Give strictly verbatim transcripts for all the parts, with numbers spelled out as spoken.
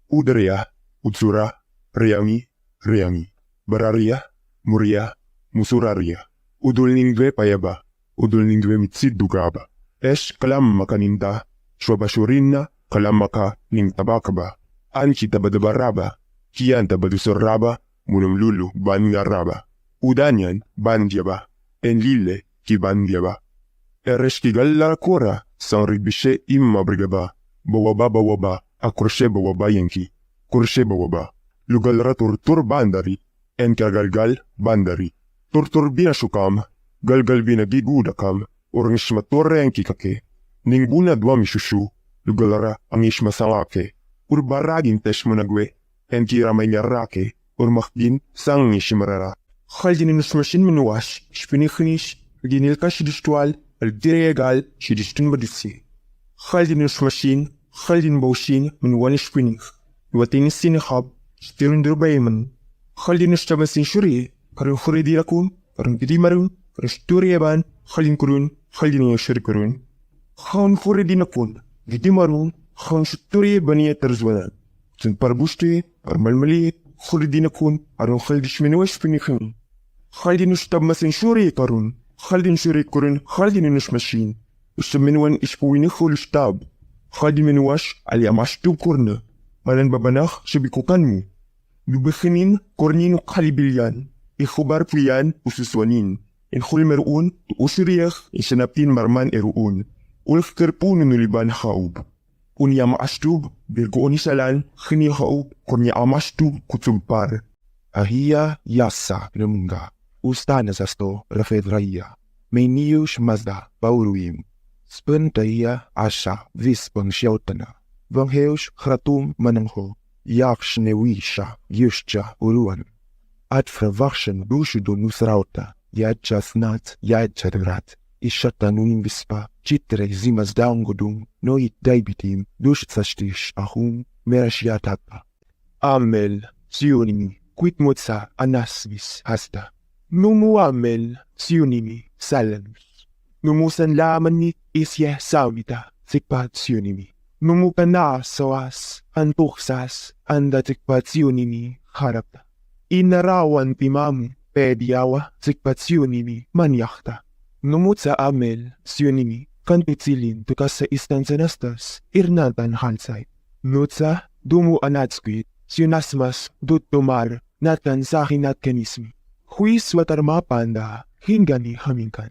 Udriya, Utsura, Riyami, Riyami, Barariya, Muriya, Musurariya, Udulningve Payaba, Udulningve Mitsid Dugaba. Eş kalam makaninda, şwaba şurina, kalam maka ning tabakaba, anki tabadu baraba, kiyan tabadu soraba, munum lulu banya raba, udanyan bandiaba, enlile ki bandiaba. Ereşki galla kora, sanri bişe imma brigaba, bawaba bawaba, akurşe bawaba yenki, kurşe bawaba. Lugal ra tur tur bandari, enka galgal bandari. Tur tur bina şukam, galgal bina gigu dakam, urnişma tur renki kake. Ningbuna duami şuşu, lugal ra anişma salake. Ur baragin teşmuna gwe, enki ramenya rake, ur mahdin sangi şimrara. Xaldin nuşmeşin min waş, şpini xiniş, ginil kaş diştual, el diregal, şidiştin badisi. Xaldin nuşmeşin, xaldin bawşin, min wan şpini. Wetini sini xab, ştirun durbey min. Xaldin nuştamesin şuri, karın xuri dirakun, karın gidi marun, karın şturiye ban, xaldin kurun, xaldin yaşır kurun. Xan xuri dinakun, gidi marun, xan şturiye baniye terzwanan. Çend par buştê, par melmelê, xuri dinakun, arun xil dişmeni weş pinixin. Xaldin uştab mesin şuri karun, xaldin şuri kurun, xaldin nuşmeşin. Uştab min wan işpuini xul uştab. Xaldin min waş, ali amaştub kurnu. Manen babanax, şebi kokan mu. Lubixinin, kornin, qalibilyan. Ixubar puyan, ususwanin. In xul merun, tu usuriyek, in şenaptin marman erun. Ulx kirpun nuliban xaub. Unia maştub, birgu oni salan, xini xaub, kornia amaştub, kutum par. Ahiya yasa remunga, ustane zasto refedraya, meniuş mazda, bauruim. Spin taya asha, vispin shiautana. Van heuş xratum manenho, yakş newisha, yuşça uruan. At fravaxşin duşu do nusrauta, ya çasnat, ya çadrat. Işata nunim vispa, çitre zimaz daungudum, noit daibitim, duş saştiş ahum, meraşiyatata. Amel, Zionimi, quid moza anasvis hasta. Numu amel, Zionimi, salanus. Numu sen lamani isye samita, sikpat Zionimi. Numu kana soas, antuxsas, anda sikpat Zionimi, harapta. Inarawan timamu, pediawa, sikpat Zionimi, maniachta. Numu sa amel, Zionimi, kantu tsilin, tukasa istan senastas, irnatan halsai. Nutsa, dumu anatskui, sionasmas, dut domar, natan sahi natkanismi. Huis watar mapanda, hingani haminkan.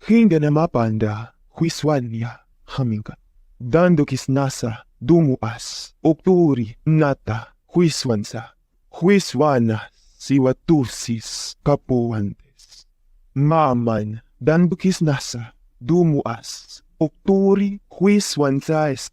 Hingana mapanda, huis wania haminkan. Dandokis nasa, dumu as, okturi, nata, huis wansa. Huis wana, siwa tusis, kapu wantes. Maman, dan bukis nasa, dumu as, okturi, huis wansa es.